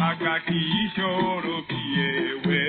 Àgbà kì í ṣòro bí èwe.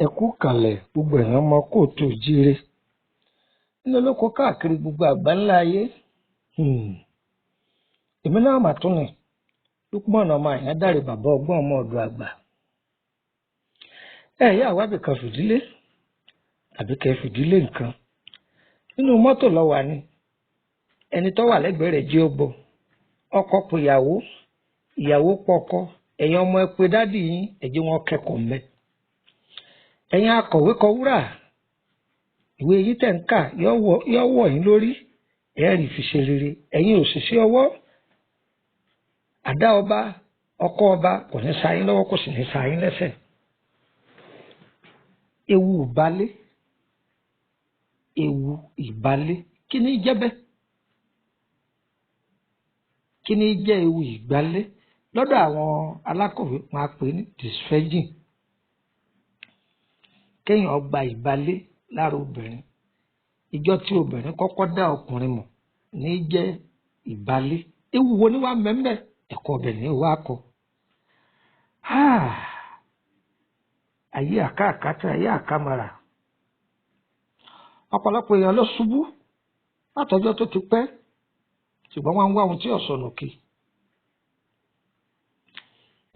Ẹ kú kàlẹ̀, gbogbo èèyàn ọmọ kóòtù òjíire nínú olóko káàkiri gbogbo àgbáńlá ayé. Èmi náà mà tún ni Lukman ọmọ Àyàndáre, bàbá ọgbọ́n, ọmọ ọ̀dọ̀ àgbà. Ẹ yá àwábì kan fìdílé tàbí kẹ fìdílé nǹkan. Nínú mọ́tò lọ wà ní ẹni tó wà lẹ́gbẹ̀ẹ́ rẹ̀ jí ó gbọ́. Ọkọ pè ìyàwó, ìyàwó pọkọ. Ẹ̀yin ọmọ, ẹ pé dádì yín, ẹ jẹ́ wọn kẹ́kọ̀ọ́ mẹ́. Ẹ̀yin akọ̀wé kọ wúrà, ìwé yín tẹ̀ ń kà yọ wọ̀ yín lórí, ẹ̀ rí fi ṣe rere. Ẹ̀yin òṣìṣẹ́ ọwọ́, àdá ọba, ọkọ ọba kò ní sa yín lọ́wọ́, kò sì ní sa yín lẹ́sẹ̀. Ewu ìbálé, ewu ìbálé, kí ni jẹ́ bẹ́ẹ̀? Kí ni jẹ́ ewu ìgbálé? Lọ́dọ̀ àwọn alákọ̀wé, wọn á pè ní disvirgin. Kéèyàn gba ìbálé lára obìnrin, ìjọ tí obìnrin kọ́kọ́ dá ọkùnrin mọ̀ ní jẹ́ ìbálé. Ewu wo ni wàá mẹ́mẹ́? Ẹ̀kọ́ ọbẹ̀ ní wàá kọ. Ayé àkáàkátà, ayé àkámara, ọ̀pọ̀lọpọ̀ èèyàn ló ṣubú látọjọ́ tó ti pẹ́, ṣùgbọ́n wọ́n ń wá ohun tí ọ̀sọ̀nù kì.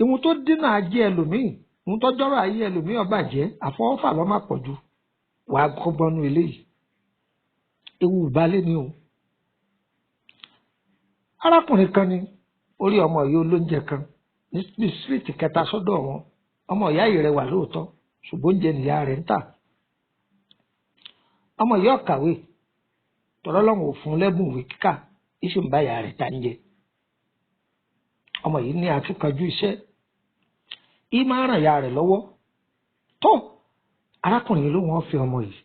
Ìhun tó dínà ajé ẹlòmíì, ohun tó jọ́rọ̀ ayé ẹlòmíì ó bàjẹ́, àfọwọ́fà ló má pọ̀ jù. Wàá kọ́gbọ́nú eléyìí. Ewu ìbálé ni o. Arákùnrin kan ni orí ọmọ yìí olóúnjẹ kan ní síríìtì kẹta sọ́dọ̀ wọn. Ọmọ ìyá yìí rẹwà lóòótọ́, ṣùgbọ́n oúnjẹ nìyá rẹ̀ ń tà. Ọmọ yìí ọ̀kàwé, tọ́lọ́ lọ́wọ́ ò fún lẹ́bùn ìwé kíkà, ìṣe ń bá ìyá rẹ̀ ta ń jẹ. Ọmọ yìí ní akíkanjú iṣẹ́, í máa ń ràn ìyá rẹ̀ lọ́wọ́. Tó arákùnrin yìí ló wọ́n fi ọmọ yìí.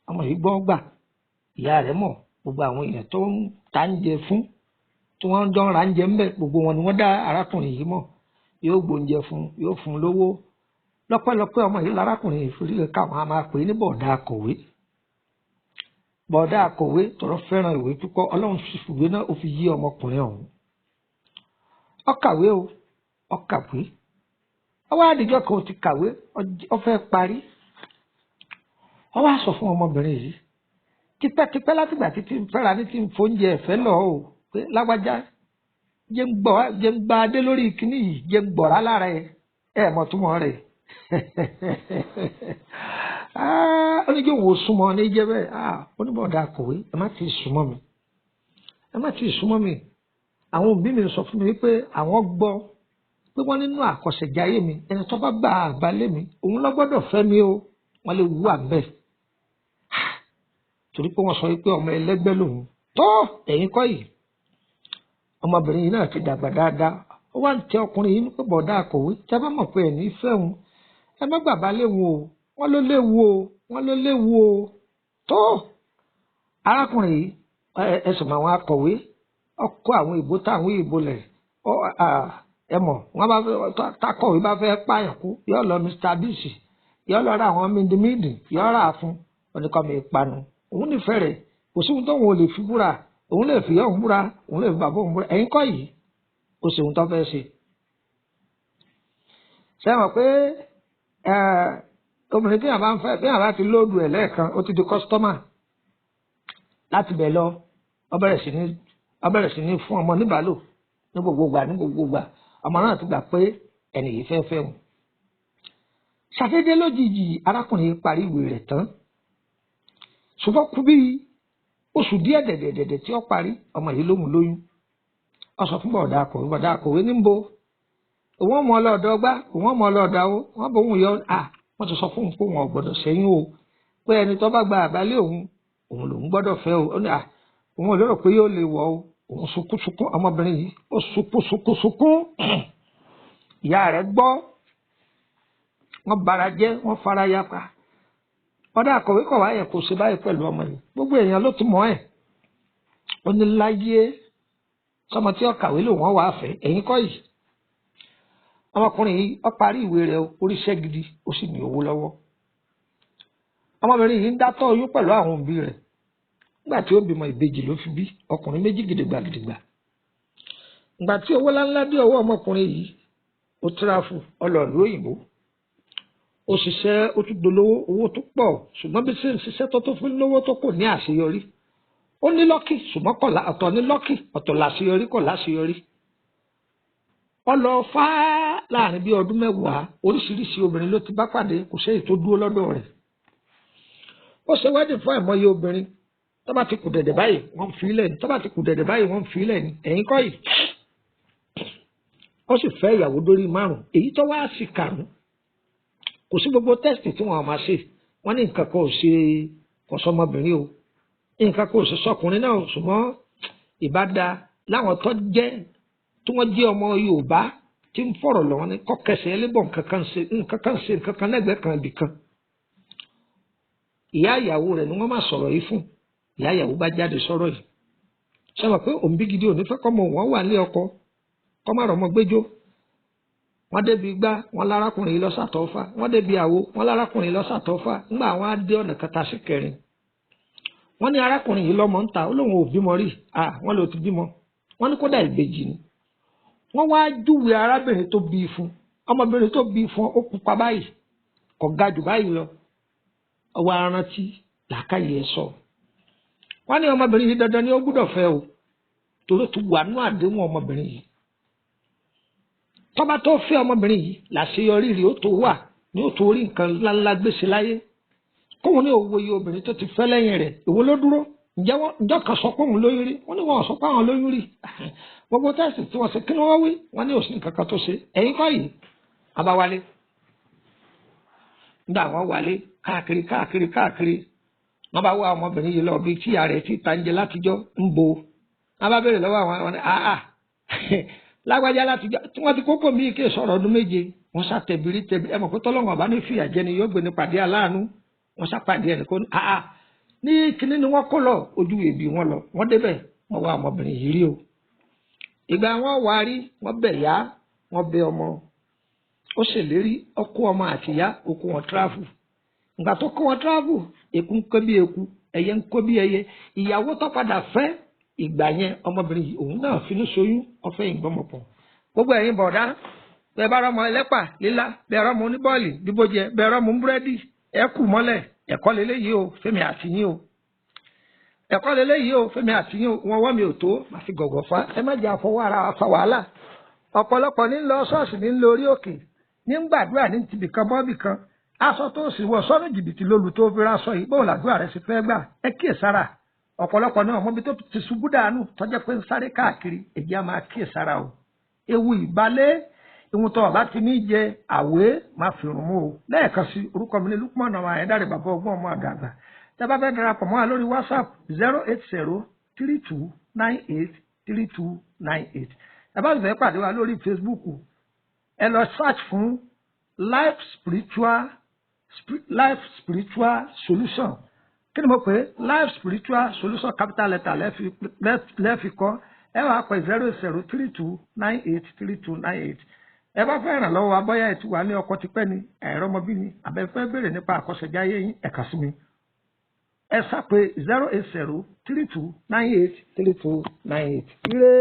Ọmọ yìí gbọ́ gbà, ìyá rẹ̀ mọ̀. Gbogbo àwọn èèyàn tó ń ta ń jẹ fún, tí wọ́n jọ ń ra ń jẹ ńbẹ̀, gbogbo wọn ni wọ́n dá arákùnrin yìí mọ̀. Yóò gbóúnjẹ fún, yóò fún lówó. Lọ́pẹ́lọpẹ́ ọmọ yìí lárákùnrin yìí fi rí káwọn á máa pè é ní bọ̀dá akọ̀wé. Bọ̀dá akọ̀wé tọrọ fẹ́ràn ìwé púpọ̀. Ọlọ́run sì fìwé náà ó fi yí ọmọkùnrin ọ̀hún. Ó kàwé o, ó kàwé. Ọwọ́ àdìjọ́ kan ó ti kàwé, ó fẹ́ parí. Ó wá sọ fún ọmọbìnrin yìí tipẹ́tipẹ́ látìgbà títí ń fẹ́ra ní ti ń fóúnjẹ ẹ̀fẹ́ lọ o, pé lágbájá, jẹ́ ń gbọ́, jẹ́ ń gba adé lórí kíní yìí, jẹ́ ń gbọ̀rá lára ẹ̀. Ẹ̀ mọ̀ túmọ̀ rẹ̀. Ó ní kí òun ò súnmọ́ ní jẹ́ bẹ́ẹ̀. Oníbọ̀dà akọ̀wé, ẹ má ti súnmọ́ mi, ẹ má ti súnmọ́ mi. Àwọn òbí mi sọ fún mi pé àwọn gbọ́ pé wọ́n nínú àkọsẹ̀jayé mi, ẹni tó bá gbà àbálẹ̀ mi, òun ló gbọ́dọ̀ fẹ́ mi o. Wọ́n lè wú àbẹ̀ torí pé wọ́n sọ pé ọmọ ẹlẹ́gbẹ́ lòun tó. Ẹ̀yìn kọ́ yìí, ọmọbìnrin yìí náà ti dàgbà dáadáa. Ó wá ń tẹ ọkùnrin yìí pé, bọ̀dá akọ̀wé, tẹ́ bá mọ̀ pé ẹ̀ ní fẹ́ òun, ẹ má gbàgbá léwu o, wọ́n ló léwu o, wọ́n ló léwu o. Tó arákùnrin yìí, ẹsùn àwọn akọ̀wé ọkọ àwọn ìbò táwọn ìbò lẹ̀ ẹ mọ̀ wọ́n bá fẹ́ takọ̀wé bá fẹ́ pààyàn kú, yóò lọ Mr Biggs, yóò lọ ra àwọn mídìmídì, yóò rà fún oníkọ́mi ìpanu. Òun nífẹ̀ẹ́ rẹ̀, kò sí ohun tóun ò lè fi búra, òun lè fi òun búra, òun lè fi bàbá òun búra. Ẹ̀yin kọ́ yìí, ó ṣe ohun tó fẹ́ ṣe. Ṣé ẹ mọ̀ pé obìnrin tí yàrá ń fẹ́, bí yàrá ti lóòdù ẹ̀ lẹ́ẹ̀kan, ó ti di kọ́sítọ́mà. Láti bẹ̀ lọ, ó bẹ̀rẹ̀ sí ní fún ọmọ níbàálò ní gbogbo ìgbà, ní gbogbo ìgbà. Ọmọ náà ti gbà pé ẹnì yìí fẹ́ fẹ́ òun. Ṣàdédé lójijì, arákùnrin yìí parí ìwé rẹ̀ tán, ṣùgbọ́n kú bí Oṣù díẹ̀ dẹ̀dẹ̀dẹ̀dẹ̀ tí ó parí, ọmọ yìí lóhùn lóyún. Ó sọ fún bọ̀dá akọ̀wé, bọ̀dá akọ̀wé ní ń bo òun ọmọ ọlọ́ọ̀dọ́ gbá, òun ọmọ ọlọ́ọ̀dọ́ awó, wọ́n bọ̀ òun yọ. À wọ́n ti sọ fún òun pé òun ò gbọ́dọ̀ ṣẹ́yún o, pé ẹni tó bá gba àbálẹ̀ òun, òun lòún gbọ́dọ̀ fẹ́ o. Ó ní à òun ò lérò pé yóò lè wọ̀ o. Òun sunkún sunkún, ọmọbìnrin yìí ó sunkún sunkún sunkún. Ìyá rẹ̀ gbọ́, wọ́n bara jẹ́, wọ́n fara ya pa. Ọ̀dà akọ̀wé kọ̀ wáyẹ̀ kò ṣe báyìí pẹ̀lú ọmọ yìí, gbogbo èèyàn ló ti mọ̀ ẹ́. Ó ní láyé sọmọ tí ó kàwé lòun wà á fẹ́, ẹ̀yìn kọ́ yìí. Ọmọkùnrin yìí ó parí ìwé rẹ̀, oríṣẹ́ gidi, ó sì ní owó lọ́wọ́. Ọmọbìnrin yìí ń dátọ́ oyún pẹ̀lú àwọn òbí rẹ̀. Nígbà tí ó bímọ, ìbejì ló fi bí, ọkùnrin méjì gidigba gidigba. Ìgbà tí owó ńláńlá dé ọwọ́ ọmọkùnrin yìí, ó tíráfù ọlọ́ọ̀lú òyìnbó, ó ṣiṣẹ́, ó tún dolówó, owó tó pọ̀. Ṣùgbọ́n bí ṣe ń ṣiṣẹ́ tó fún lówó tó, kò ní àṣeyọrí. Ó ní lọ́kì, ṣùgbọ́n kò ọ̀tọ̀ ní lọ́kì, ọ̀tọ̀ làṣeyọrí, kò láṣeyọrí. Ó lọ fá láàrin bíi ọdún 10, oríṣiríṣi obìnrin ló ti bá pàdé, kò séyìí tó dúró lọ́dọ̀ rẹ̀. Ó ṣe wádìí fún àìmọye obìnrin, tó bá ti kù dẹ̀dẹ̀ báyìí wọ́n ń fi ilẹ̀ ní, tó bá ti kù dẹ̀dẹ̀ báyìí wọ́n ń fi ilẹ̀ ní. Ẹ̀yìn kọ́ yìí, ó sì fẹ́ ìyàwó dórí 5, èyí tó wá sí 5. Kò sí gbogbo tẹ́sítì tí wọ́n máa ṣe, wọ́n ní nǹkan kan ò ṣe kọ̀sọ́mọbìnrin o, nǹkan kan ò ṣe sọkùnrin náà. Ṣùgbọ́n ìbáda láwọn tó jẹ́ tí wọ́n jẹ́ ọmọ Yorùbá tí ń fọ̀rọ̀ lọ́wọ́ ní kọ́kẹsẹ̀ ẹlẹ́bọ̀, nǹkan kan ṣe nǹkan kan ṣe nǹkan kan lẹ́gbẹ̀ẹ́ kan ibì kan. Ìyá ìyàwó rẹ̀ ni wọ́n máa sọ̀rọ̀ yìí fún. Ìyá ìyàwó bá jáde sọ̀rọ̀ yìí, sọ pé òǹbí gidi ò ní fẹ́ kọ́mọ wọn wà ní ọkọ kọ́ má rọmọ gbẹ́jọ́. Wọ́n débi gbá, wọ́n lárákùnrin yìí lọ́sàtọ́fà. Wọ́n débi àwo, wọ́n lárákùnrin yìí lọ́sàtọ́fà. Ńgbà wọ́n á dé ọ̀nà kẹta sí kẹrin, wọ́n ní arákùnrin yìí lọ́mọ ń ta, ó lóun ò bímọ rí. À wọ́n ló ti bímọ, wọ́n ní kódà ìbejì ni. Wọ́n wá júwe arábìnrin tó bí i fún. Ọmọbìnrin tó bí i fún, ó pupa báyìí, kò ga jù báyìí lọ. Ọwọ́ arántí làákàyè ẹ̀ sọ. Wọ́n ní ọmọbìnrin yìí dandan ni ó gbúdọ̀ fẹ́ o, torí tó wà nú àdéhùn ọmọbìnrin yìí. Tọ́ba tó fẹ́ ọmọbìnrin yìí, làṣeyọrí rẹ̀ ó tó wà ní ó tó rí nǹkan ńláńlá gbèsè láyé. Kóun ní òwò iye obìnrin tó ti fẹ́ lẹ́yìn rẹ̀, èwo ló dúró? Ǹjẹ́ wọ́n ǹjọ́ kan sọ pé òun lóyún rí? Wọ́n ní wọn sọ pé àwọn lóyún rí. Gbogbo tẹ́sì tí wọ́n ṣe, kí ni wọ́n wí? Wọ́n ní òsín nǹkan kan tó ṣe. Ẹ̀yìn kọ́ yìí, abáwálé. Nígbà wọ́n wálé káàkiri káàkiri káàkiri, wọ́n bá wá ọmọbìnrin yìí lọ bí tíya rẹ̀ ti ta ń jẹ látijọ́ ń bo. Wọ́n bá béèrè lọ́wọ́ àwọn àwọn àà lágbájá látijọ́ tí wọ́n ti kókó míì kí sọ̀rọ̀ ọdún 7. Wọ́n sá tẹ̀bírí tẹ̀bírí, ẹ mọ̀ pé tọ́lọ́wọ̀n bá ní fìyà jẹni yóò gbé ní pàdé aláàánú. Wọ́n sá pàdé ẹnì kó ní àà ní kíní ni wọ́n kó lọ ojú èbí wọn lọ. Wọ́n débẹ̀, wọ́n wá ọmọbìnrin yìí rí o. Ìgbà wọn wá rí, wọ́n bẹ̀ yá, wọ́n bẹ̀ ọmọ. Ó ṣèlérí ọkọ ọmọ àtìyá okó wọn tíráfù. Ìgbà tó kó wọn tíráfù, eku ń ké bí eku, ẹyẹ ń kó bí ẹyẹ. Ìyàwó tó padà fẹ́ ìgbà yẹn, ọmọbìnrin yìí òun náà finú ṣoyún, ọfẹ́ ìgbọ́mọpọ̀. Gbogbo ẹ̀yin bọ̀dá, bẹ́ẹ̀ bá rọmọ ẹlẹ́pà lílá, bẹ́ẹ̀ rọmọ oníbọ́ọ̀lì bíbójẹ, bẹ́ẹ̀ rọmọ búrẹ́dì, ẹ kù mọ́lẹ̀. Ẹ̀kọ́ leléyìí o fẹ́mi àti yín o, ẹ̀kọ́ leléyìí o fẹ́mi àti yín o. Wọn wọ́ mi ò tó má fi gọ̀gọ̀ fa, ẹ má jẹ́ àfọwọ́ ara wa fa wàhálà. Ọ̀pọ̀lọpọ̀ ní lọ ṣọ́ọ̀ṣì, ní lọ orí òkè, ní ń gbàdúrà, ní tibì kan bọ́ọ̀bì kan. Aṣọ tó sì wọ sọ́nù jìbìtì lólu tó fi ra sọ yìí, bóun làdúrà rẹ̀ sì fẹ́ gbà? Ẹ kíyèsára. Ọ̀pọ̀lọpọ̀ náà mọ́bi tó ti ṣubú dànù tọ́jẹ́ pé ń sáré káàkiri. Èyí á máa kíyèsára o. Ewu ìbalẹ̀ ìwọ̀n tó ọba ti ní jẹ àwé máa fi rùn mú o. Lẹ́ẹ̀kan sí, orúkọ mi ní Lukman ọmọ Àyẹ̀dáre, bàbá ọgbọ́n ọmọ àgàgbà. Tẹ́ bá fẹ́ darapọ̀ mọ́ wa lórí WhatsApp, 08032983298. Ẹ bá fẹ́ pàdé wa lórí Facebook, ẹ lọ search fún Life Spiritual Solution. Kí ni mo pè é? Life Spiritual Solution, capital letter lẹ́ẹ̀fi kọ́. Ẹ wàá pè 0032983298. Ẹ bá fẹ́ ràn lọ́wọ́ wa, bóyá ẹ ti wà ní ọkọ tipẹ́ ni ẹ̀rọ ọmọbí ni, àbẹ̀fẹ́ béèrè nípa àkọsẹ̀jáyé yín, ẹ kàn sí mi. Ẹ sápè 08032983298. Ire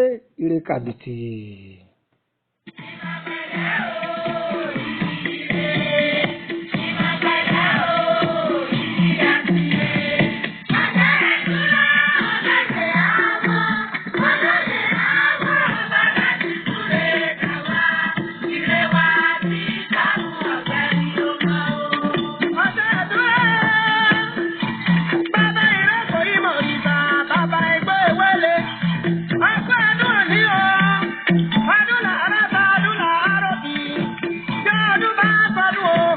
ire kàbìtì. Bàbá ìrẹ́pọ̀ ìmọ̀ ìta. Bọ́dún bá sọdún o.